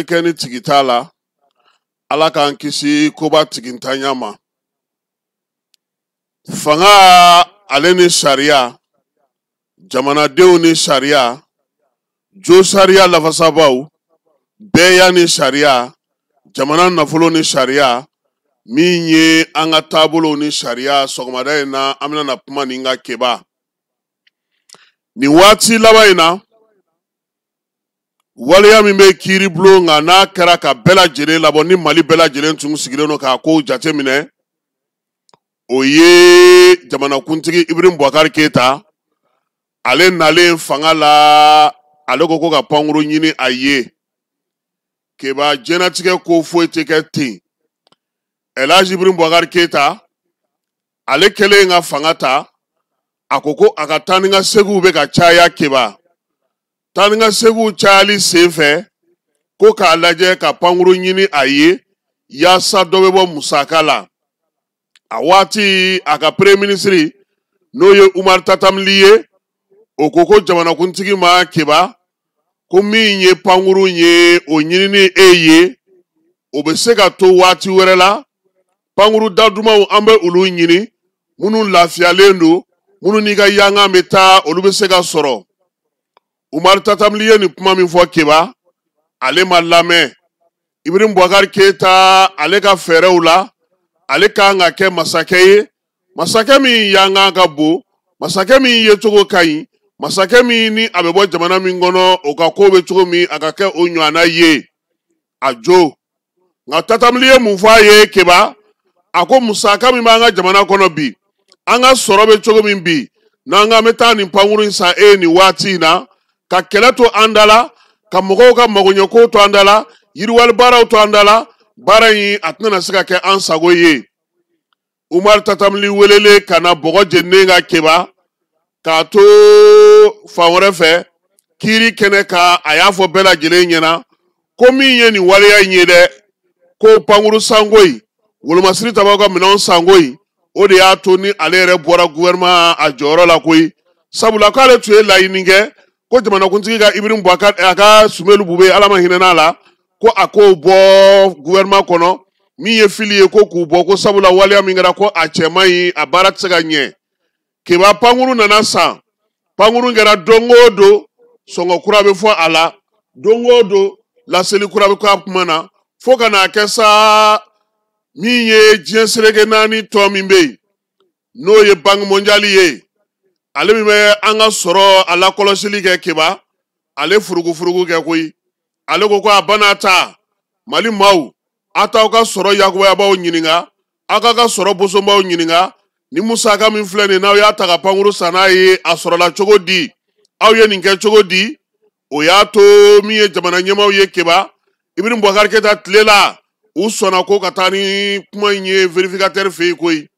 Kɛ ni tigi t'a la, Ala k'an kisi koba tigintanya ma. Fanga ale ni sariya, jamanadenw ni sariya, jo sariya lafasabaw, bɛɛya ni sariya, jamana nafolo ni sariya, min ye an ka taabolow ni sariya. Sɔgɔmada in na, an bɛna na kuma nin ka keba. Nin waati laban in na, waleya min bɛ kiiri bulon kan, n'a kɛra ka bɛɛ lajɛlen labɔ, ni Mali bɛɛ lajɛlen tun sigilen don k'a kow jateminɛ, o ye jamanakuntigi Ibrahim Boubacar Keita. Ale nalen fanga la, ale ko ko ka pankuru ɲini a ye. Keba, diɲɛnatigɛ ko foyi tɛ kɛ ten. Elhaji Ibrahim Boubacar Keita, ale kɛlen ka fanga ta, a ko ko a ka taa ni ka seginw bɛ ka caya. Keba, taa ni ka seginw cayali sen fɛ, ko k'a lajɛ ka pankuru ɲini a ye yaasa dɔ bɛ bɔ musaka la. A waati, a ka premier ministre, n'o ye Umar Tatam Ly ye, o ko ko jamanakuntigi ma, Keba, ko min ye pankuru ye, o ɲinini e ye, o bɛ se ka to waati wɛrɛ la. Pankuru dadumanw, an bɛ olu ɲini, minnu lafiyalen don, minnu n'i ka yankan bɛ taa, olu bɛ se ka sɔrɔ. Umar Tatam Ly ye nin kuma min fɔ, Keba, ale ma lamɛn. Ibrahim Boubacar Keita, ale ka fɛɛrɛw la, ale kan ka kɛ masakɛ ye, masakɛ min yankan ka bon, masakɛ min yecogo ka ɲi, masakɛ min ni a bɛ bɔ jamana min kɔnɔ, o ka ko bɛ cogo min, a ka kɛ o ɲɔgɔnna ye a jo. Nka Tatam Ly ye mun fɔ a ye, Keba? A ko musaka min b'an ka jamana kɔnɔ bi, an ka sɔrɔ bɛ cogo min bi, n'an k'an bɛ taa nin pankuru in san e ye nin waati in na, ka kɛlɛ to an da la, ka mɔgɔw ka magoɲɛko to an da la, yiriwali baaraw to an da la, baara in a tɛna se ka kɛ an sago ye. Umar Tatam Ly welele ka na bɔgɔ jeninen ka, Keba, k'a to fan wɛrɛ fɛ kiiri kɛnɛ kan, a y'a fɔ bɛɛ lajɛlen ɲɛna ko min ye nin waleya in ye dɛ, ko pankuru sanko in, wolomasiri tabaw ka minɛnw sanko in, o de y'a to ni ale yɛrɛ bɔra gouvernement a jɔyɔrɔ la koyi. Sabula k'ale tun ye laɲini kɛ ko jamanakuntigi ka Ibrahim Boubacar, a ka Soumeylou Boubèye, Ala ma hinɛ n'a la, ko a k'o bɔ gouvernement kɔnɔ. Min ye fili ye, ko k'u bɔ, ko sabula waleya min kɛra, ko a cɛ man ɲi, a baara tɛ se ka ɲɛ. Keba, pankuru nana san. Pankuru kɛra don o don, sɔngɔ kura bɛ fɔ a la, don o don, laseli kura bɛ k'a kuma na, fo ka n'a kɛ sa, min ye diɲɛ seleke naani tɔ min bɛ yen, n'o ye Banque mondiale ye, ale min bɛ an ka sɔrɔ a lakɔlɔsili kɛ, Keba, ale furugufurugu kɛ koyi. Ale ko ko a bana ta Mali maaw, a t'aw ka sɔrɔ yakubayabaw ɲininka, aw k'a ka sɔrɔ bosonbaw ɲininka. Ni musaka min filɛ nin, n'aw y'a ta ka pankuru san n'a ye, a sɔrɔla cogo di? Aw ye nin kɛ cogo di? O y'a to min ye jamana ɲɛmaaw ye, Keba, Ibrahim Boubacar Keita tile la, u sɔnna ko ka taa ni kuma in ye vérificateur fɛ yen koyi.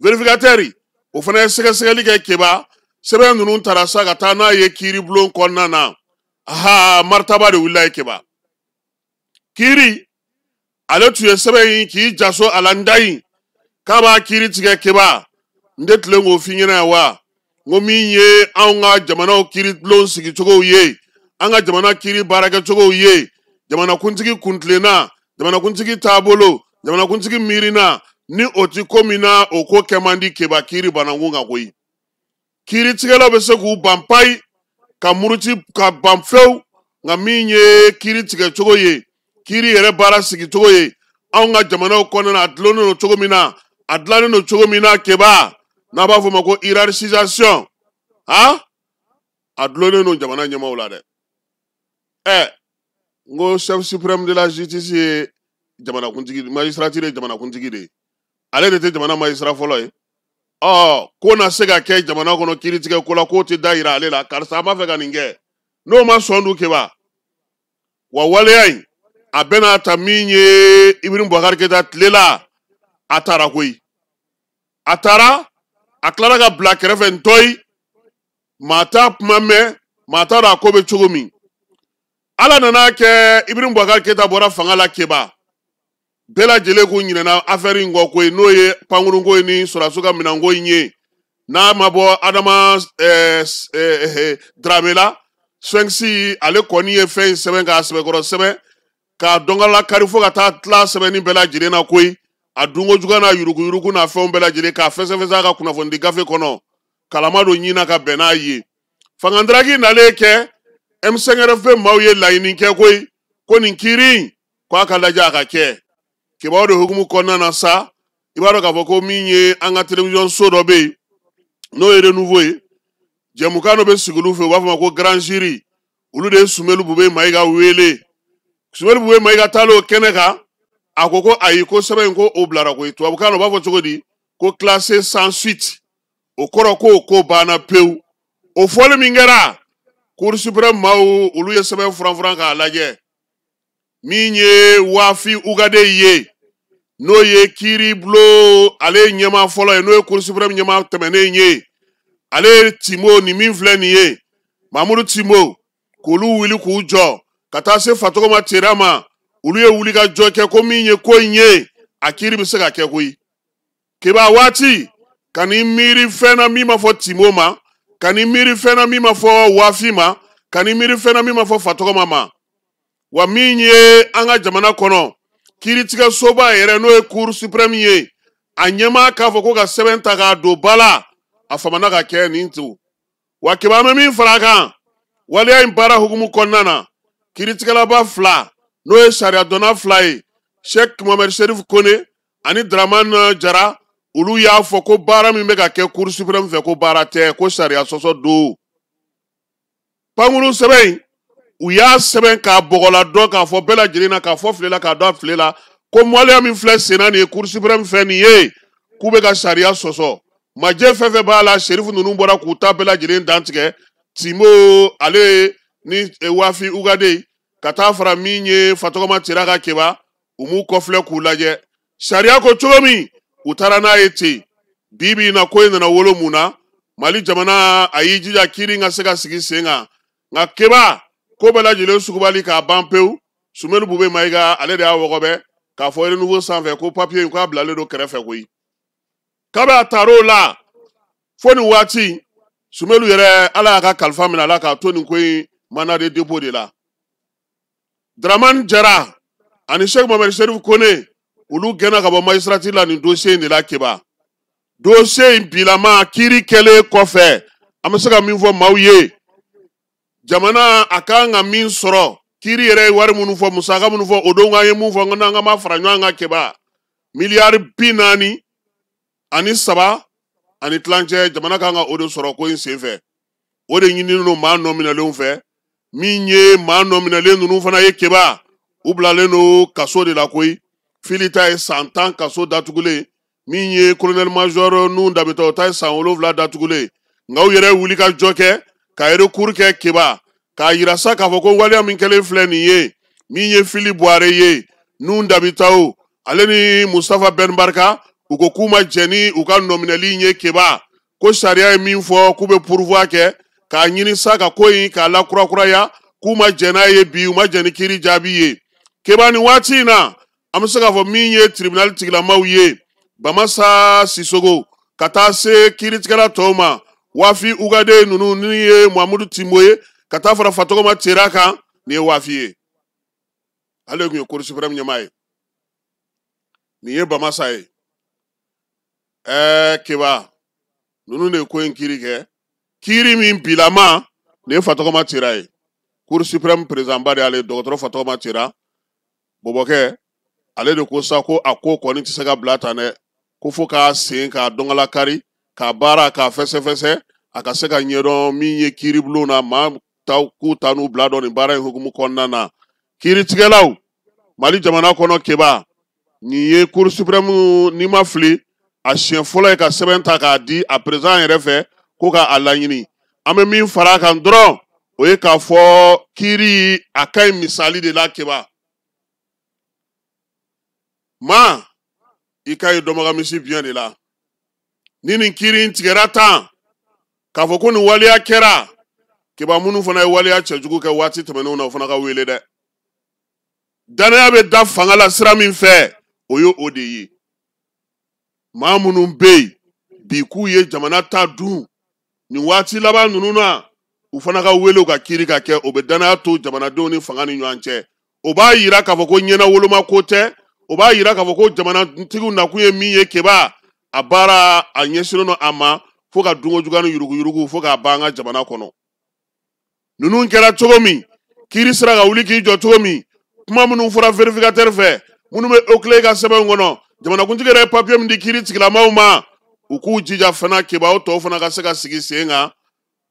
Vérificateur, o fana ye sɛgɛsɛgɛli kɛ. Keba, sɛbɛn ninnu taara sa ka taa n'a ye kiiribulon kɔnɔna na. Aha, maritaba de wulila ye. Keba, kiiri, ale tun ye sɛbɛn in k'i jaso a la, n da in k'a b'a kiiri tigɛ. Keba, n tɛ tilen k'o f'i ɲɛna yan wa? N ko min ye anw ka jamanaw kiiribulon sigicogow ye, an ka jamana kiiri baarakɛcogow ye, jamanakuntigi kuntilenna, jamanakuntigi taabolo, jamanakuntigi miirina, ni o ti ko min na, o ko kɛ man di. Keba, kiiri banankun kan koyi. Kiiritigɛlaw bɛ se k'u ban payi, ka muruti ka ban fewu, nka min ye kiiri tigɛcogo ye, kiiri yɛrɛ baara sigicogo ye anw ka jamanaw kɔnɔna na, a dulonnen don cogo min na, a dilannen don cogo min na, Keba, n'a b'a fɔ o ma ko hiérarchisation, han, a dulonnen don jamana ɲɛmaaw la dɛ. Ɛ, n ko chef suprême de la justice ye jamanakuntigi, magistrature ye jamanakuntigi de ye, ale de tɛ jamana magistrat fɔlɔ ye. Ɔ, ko na se ka kɛ jamana kɔnɔ kiiritigɛ ko la, k'o tɛ da yira ale la, karisa an b'a fɛ ka nin kɛ, n'o ma sɔn dun, Keba, wa waleya in a bɛna ta min ye Ibrahim Boubacar Keita tile la, a taara koyi. A taara, a tilara ka bila kɛrɛfɛ ntɔyi, maa t'a kuma mɛn, maa t'a dɔn a ko bɛ cogo min. Ala nana kɛ, Ibrahim Boubacar Keita bɔra fanga la. Keba, bɛɛ lajɛlen k'u ɲinɛna affaire in kɔ koyi, n'o ye pankurunko ye ni sɔrɔdasiw ka minɛnko in ye. N'a ma bɔ Adama Dramé la, Sphinx, ale kɔni ye fɛn in sɛbɛn k'a sɛbɛkɔrɔ sɛbɛn. K'a dɔnkala kari fo ka taa tila sɛbɛnni bɛɛ lajɛlen na koyi. A dunko juguya n'a yuruguyurugu n'a fɛnw bɛɛ lajɛlen k'a fɛsɛfɛsɛ a ka kunnafonidi gafe kɔnɔ. Kalama don ɲin na ka bɛn n'a ye. Fangandaraki nalen kɛ M5RFP maaw ye laɲini kɛ koyi ko nin kiiri in ko a ka lajɛ a ka kɛ. Kibaru de hukumu kɔnɔna na sa, i b'a dɔn k'a fɔ ko min ye an ka télévision so dɔ bɛ yen n'o ye Renouveau ye, jɛmukan dɔ bɛ sigi olu fɛ, u b'a fɔ ma ko Grand Jury. Olu de ye Sumelu Bube Mayiga wele. Sumelu Bube Mayiga taalen o kɛnɛ kan, a ko ko ayi, ko sɛbɛn in ko o bilara koyi. Tubabukan na u b'a fɔ cogo di? Ko classé sans suite. O kɔrɔ ko ko banna pewu. O fɔli min kɛra, Cour suprême maaw olu ye sɛbɛn furanfuran k'a lajɛ. Min ye Wafi Ugade ye, n'o ye kiiri bulon ale ɲɛmaa fɔlɔ ye, n'o ye Cour suprême ɲɛmaa tɛmɛnen ye, ale ye Timo ni min filɛ nin ye, Mamudu Timo, k'olu wuli k'u jɔ ka taa se Fatɔgɔma Tera ma. Olu ye wuli ka jɔ kɛ ko min ye ko in ye, a kiiri bɛ se ka kɛ koyi. Keba waati ka n'i miiri fɛn na min ma fɔ Timo ma, ka n'i miiri fɛn na min ma fɔ Wafi ma, ka n'i miiri fɛn na min ma fɔ Fatɔgɔma ma. Wa min ye an ka jamana kɔnɔ kiiritigɛsoba yɛrɛ n'o ye Cour suprême ye, a ɲɛmaa k'a fɔ ko ka sɛbɛn ta k'a don ba la, a famana ka kɛ nin to. Wa keba an bɛ min fara a kan, waleya in baara hukumu kɔnɔna na, kiiritigɛlaba fila n'o ye sariyadɔnna fila ye, Sheikh Mohamed Sherif Kone ani Dramane Jara, olu y'a fɔ ko baara min bɛ ka kɛ Cour suprême fɛ, ko baara tɛ, ko sariya sɔsɔ don. Pankurun sɛbɛn in, u y'a sɛbɛn k'a bɔgɔla dɔn k'a fɔ bɛɛ lajɛlen na, k'a fɔ file la, k'a dɔn file la, ko waleya min filɛ senna nin ye Cour suprême fɛ nin ye, k'u bɛ ka sariya sɔsɔ. Majɛ fɛn fɛn b'a la, Serifu ninnu bɔra k'u ta bɛɛ lajɛlen dantigɛ. Timo ale ni Wafi Ugade ka taa fara min ye Fatɔgɔma Tera ka keba, u m'u kɔfilɛ k'u lajɛ. Sariya ko cogo min, u taara n'a ye ten. Bi bi in na, ko in nana wolo mun na? Mali jamana a y'i jija kiiri ka se ka sigi sen kan, nka keba ko bɛɛ lajɛlen sugubali k'a ban pewu. Sumelu Bube Mayiga ale de y'a wɔgɔbɛ k'a fɔ Renouveau sanfɛ ko papiye in k'a bilalen don kɛrɛfɛ koyi. Kabi a taar'o la fo nin waati, Sumelu yɛrɛ ala y'a ka kalifa minɛ a la k'a to nin ko in mandat de dépôt de la. Dramane Jara ani Sheikh Mohamed Sherif Kone, olu gɛnna ka bɔ magistrature la nin dossier in de la. Keba dossier in bilama kiiri kɛlen kɔfɛ, an bɛ se ka min fɔ maaw ye, jamana a kan ka min sɔrɔ, kiiri yɛrɛ ye wari minnu fɔ, musaka minnu fɔ, o don an ye mun fɔ, n ko n'an ka ma fara ɲɔgɔn kan keba, miliyari 43.5, jamana kan ka o de sɔrɔ ko in senfɛ. O de ɲininen don maa nɔminɛlenw fɛ. Min ye maa nɔminɛlen ninnu fana ye keba, u bilalen don kaso de la koyi. Fili ta ye san 10 kaso datugulen, min ye colonel major Nuhu Dabitɔ o ta ye san 7 datugulen. Nka u yɛrɛ wuli ka jɔ kɛ ka recours kɛ keba, k'a yira sa k'a fɔ ko waleya min kɛlen filɛ nin ye, min ye Fili Buware ye, Nuhu Dabitaw ale ni Mustafa Ben Barka, u ko k'u ma jɛn ni u ka nɔminɛli in ye keba, ko sariya ye min fɔ k'u bɛ pourvoi kɛ k'a ɲini sa ka ko in k'a lakurakuraya, k'u ma jɛn n'a ye bi, u ma jɛn ni kiiri jaabi ye keba. Nin waati in na, an bɛ se k'a fɔ min ye tribunal tigilamaw ye, Bamasa Sisogo ka taa se kiiritigɛla tɔw ma, Wafi Ugade ninnu ni ye Muhamudu Timbo ye, ka taa fara Fatɔgɔma Tera kan, nin ye Wafi ye, ale tun ye Cour suprême ɲɛmaa ye, nin ye Bamasa ye. Keba ninnu de ye ko in kiiri kɛ, kiiri min bilama nin ye Fatɔgɔma Tera ye, Cour suprême président ba de y'ale, dɔgɔtɔrɔ Fatɔgɔma Tera bɔbɔkɛ, ale de ko sa ko a ko kɔni tɛ se ka bila tan dɛ, ko fo k'a sen k'a dɔngala kari, k'a baara k'a fɛsɛfɛsɛ, a ka se ka ɲɛdɔn min ye kiiribulon na maa taw k'u ta n'u bila dɔn nin baara in hukumu kɔnɔna na. Kiiritigɛlaw Mali jamana kɔnɔ keba, nin ye Cour suprême n'i ma fili a siɲɛ fɔlɔ ye ka sɛbɛn ta k'a di a président yɛrɛ fɛ ko k'a laɲini. An bɛ min fara a kan dɔrɔn, o ye k'a fɔ kiiri a ka ɲi misali de la keba. Maa i ka ɲi dɔnbaga misi biɲɛ de la. Ni nin kiiri in tigɛra tan k'a fɔ ko nin waleya kɛra keba, minnu fana ye waleya cɛjugu kɛ waati tɛmɛnenw na, o fana ka wele dɛ. Danaya bɛ da fanga la sira min fɛ, o ye o de ye. Maa minnu bɛ yen bi k'u ye jamana ta dun nin waati laban ninnu na, u fana ka wele u ka kiiri ka kɛ, o bɛ danaya to jamanadenw ni fanga ni ɲɔgɔn cɛ. O b'a yira k'a fɔ ko ɲɛnawoloma ko tɛ, o b'a yira k'a fɔ ko jamanatigiw nakun ye min ye Keba, a baara a ɲɛsinnen don a ma fo ka dunko juguya ni yuruguyurugu fo k'a ban an ka jamana kɔnɔ. Ninnu kɛra cogo min, kiiri sera ka wuli k'i jɔ cogo min, kuma minnu fɔra vérificateur fɛ, minnu bɛ OCLEI ka sɛbɛnw kɔnɔ, jamanakuntigi yɛrɛ ye papiye min di kiiri tigilamaw ma, u k'u jija fana Keba, o tɔw fana ka se ka sigi sen kan.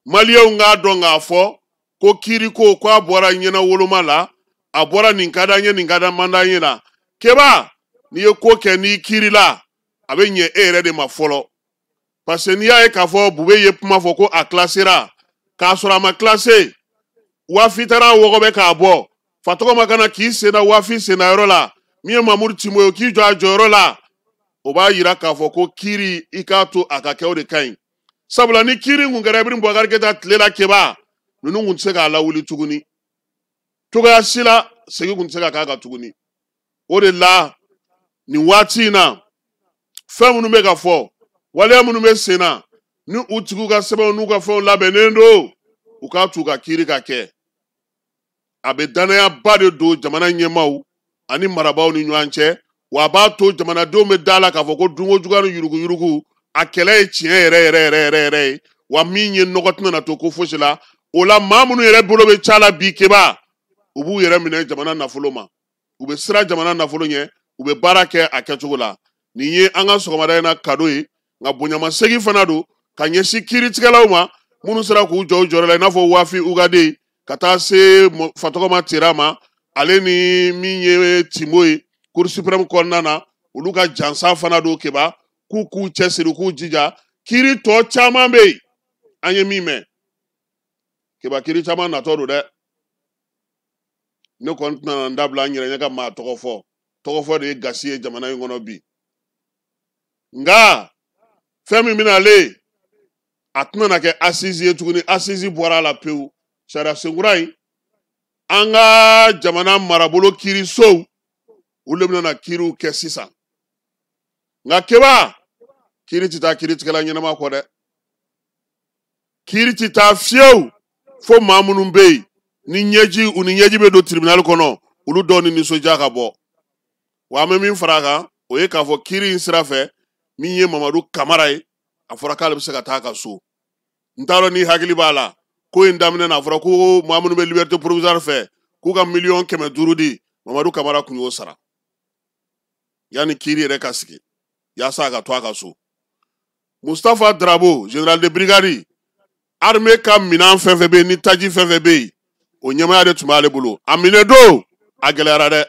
Maliyɛnw k'a dɔn k'a fɔ ko kiiri ko k'a bɔra ɲɛnawoloma la, a bɔra nin ka d'an ye, nin ka d'an man d'an ye la. Keba, n'i ye ko kɛ n'i kiirila, a bɛ ɲɛ e yɛrɛ de ma fɔlɔ. Parce que n'i y'a ye k'a fɔ Bube ye kuma fɔ ko a classera, k'a sɔrɔ a ma classé, Wafi taara wɔgɔbɛ k'a bɔ, Fatɔgɔma ka na k'i sen da Wafi sen da yɔrɔ la, min ye Mamudu Timo ye k'i jɔ a jɔyɔrɔ la, o b'a yira k'a fɔ ko kiiri i k'a to a ka kɛ, o de ka ɲi. Sabula ni kiiri kun kɛra Ibrahim Boubacar Keita tile la Keba, ninnu kun tɛ se k'a lawuli tuguni, cogoya si la segin kun tɛ se ka k'a kan tuguni. O de la nin waati in na, fɛn minnu bɛ ka fɔ, waleya minnu bɛ sen na, ni u tigiw ka sɛbɛnw n'u ka fɛnw labɛnnen don, u k'a t'u ka kiiri ka kɛ. A bɛ danayaba de don jamana ɲɛmaaw ani marabaaw ni ɲɔgɔn cɛ, wa a b'a to jamanadenw bɛ da la k'a fɔ ko dunko juguya ni yuruguyurugu a kɛlɛ ye tiɲɛ yɛrɛ yɛrɛ yɛrɛ yɛrɛ yɛrɛ ye, wa min ye nɔgɔ tɛna na to ko fosi la. O la maa minnu yɛrɛ bolo bɛ ca la bi Keba, u b'u yɛrɛ minɛ jamana nafolo ma, u bɛ siran jamana nafolo ɲɛ, u bɛ baara kɛ a kɛcogo la. Nin ye an ka sɔgɔmada in na kado ye, nka bonyamasegin fana don ka ɲɛsin kiiritigɛlaw ma minnu sera k'u jɔ u jɔyɔrɔ la, i n'a fɔ Wafi Ugade ka taa se Fatɔgɔma Tera ma, ale ni min ye Timo ye Cour suprême kɔnɔna na, olu ka jansa fana don Keba, k'u cɛsiri, k'u jija. Kiiri tɔ caman bɛ yen, an ye min mɛn Keba, kiiri caman natɔ don dɛ. Ne kɔni tɛna n dabila n yɛrɛ ɲɛ ka maa tɔgɔ fɔ, tɔgɔ fɔ de ye gasi ye jamana in kɔnɔ bi. Nka fɛn min bɛna ale, a tɛna na kɛ assise ye tuguni, assise bɔra a la pewu. Sariya senkura in, an ka jamana marabolo kiirisow, olu de bɛna na kiiriw kɛ sisan. Nka Keba, kiiri tɛ taa kiiritigɛla ɲɛnama kɔ dɛ, kiiri tɛ taa fiyewu fo maa minnu bɛ yen ni ɲɛji, u ni ɲɛji bɛ don tribunal kɔnɔ, olu dɔw ni nisɔndiya ka bɔ. Wa an bɛ min fara a kan, o ye k'a fɔ kiiri in sira fɛ, min ye Mamadu Kamara ye, a fɔra k'ale bɛ se ka taa a ka so. N t'a dɔn n'i hakili b'a la, ko in daminɛ na, a fɔra ko maa minnu bɛ liberté provisoire fɛ k'u ka 500 000 di, Mamadu Kamara kun y'o sara yanni kiiri yɛrɛ ka sigi, yaasa a ka to a ka so. Mustapha Drabo, général de brigade, armée ka minɛn fɛn fɛn bɛ yen ni taji fɛn fɛn bɛ yen, o ɲɛmaaya de tun b'ale bolo. A minɛ don a gɛlɛyara dɛ,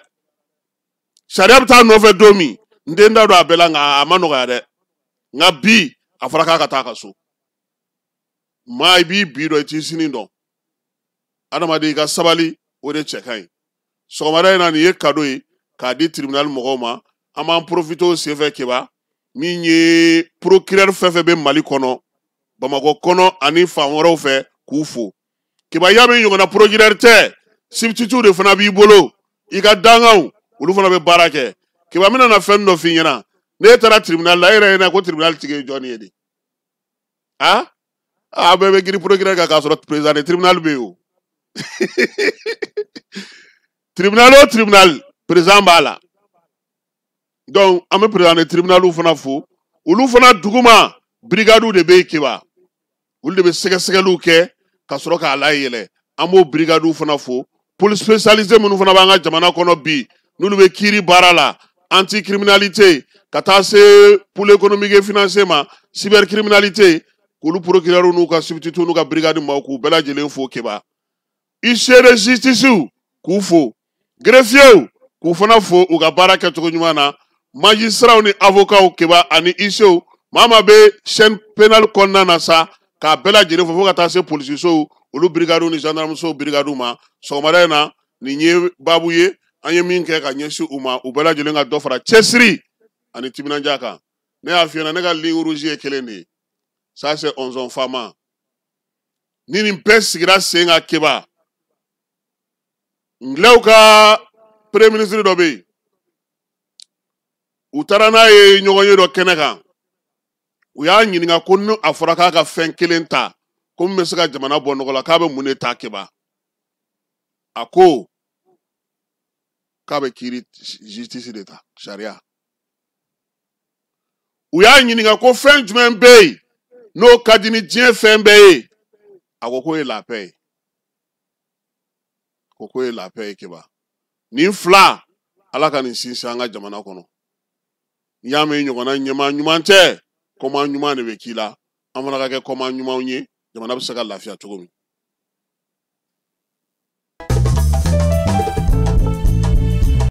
sariya bɛ taa nɔfɛ don min, n den da don a bɛɛ la, nka a ma nɔgɔya dɛ. Nka bi a fɔra k'a ka taa a ka so. Maa i b'i bi dɔn, i t'i sini dɔn. Adamaden i ka sabali, o de cɛ ka ɲi. Sɔgɔmada in na, nin ye kado ye k'a di tribunal mɔgɔw ma. An b'an profiter o senfɛ Keba, min ye procureur fɛn fɛn bɛ Mali kɔnɔ, Bamakɔ kɔnɔ ani fan wɛrɛw fɛ, k'u fo. Keba, y'a min ɲɔgɔnna procureur tɛ, substitut de fana b'i bolo, i ka danganw olu fana bɛ baara kɛ. Keba, n bɛna na fɛn dɔ f'i ɲɛna, n'e taara tribunal la, e yɛrɛ ɲɛna ko tribunal tigi ye jɔnni ye de? A a bɛɛ bɛ girin procureur kan k'a sɔrɔ président de tribunal bɛ yen o. Tribunal o tribunal, président b'a la. Donc an bɛ président de tribunal fana fo, olu fana duguma brigade de bɛ yen Keba, olu de bɛ sɛgɛsɛgɛliw kɛ ka sɔrɔ k'a layɛlɛ. An b'o brigade fana fo. Police spécialisée minnu fana b'an ka jamana kɔnɔ bi, n'olu bɛ kiiri baara la, anticriminalité ka taa se pôle économique et financier ma, cybercriminalité, k'olu procureur n'u ka substitut n'u ka brigade maaw, k'u bɛɛ lajɛlen fo Keba. Huissier de justice, k'u fo. Greffier, k'u fana fo u ka baara kɛcogo ɲuman na. Magistrats ni avocats Keba, ani huissiers, maa maa bɛ chaîne pénale kɔnɔna na sa, k'a bɛɛ lajɛlen fo, fo ka taa se polisisow, olu brigades ni gendarmesow brigades ma. Sɔgɔmada in na, nin ye baabu ye an ye min kɛ ka ɲɛsin u ma, u bɛɛ lajɛlen ka dɔ fara cɛsiri ani timinandiya kan. Ne y'a f'i ɲɛna, ne ka ligne rouge ye kelen de ye, ça c'est onzon fama. Ni nin bɛɛ sigira sen kan Keba, Ngilɛw ka premier ministre dɔ bɛ yen, u taara n'a ye ɲɔgɔn ye dɔ kɛnɛ kan, u y'a ɲininka ko ni a fɔra k'a ka fɛn kelen ta ko min bɛ se ka jamana bɔ nɔgɔ la, k'a bɛ mun de ta Keba? A ko K'a bɛ kiiri justice de ta, sariya. U y'a ɲininka ko fɛn jumɛn bɛ yen n'o ka di ni diɲɛ fɛn bɛɛ ye? A ko k'o ye la paix ye. Ko k'o ye la paix ye. Keba, nin fila, Ala ka nin sinsin an ka jamana kɔnɔ. N'i y'a mɛn i ɲɔgɔnna ɲɛmaa ɲuman tɛ, kɔmaa ɲuman de bɛ k'i la. An fana ka kɛ kɔmaa ɲumanw ye, jamana bɛ se ka lafiya cogo min.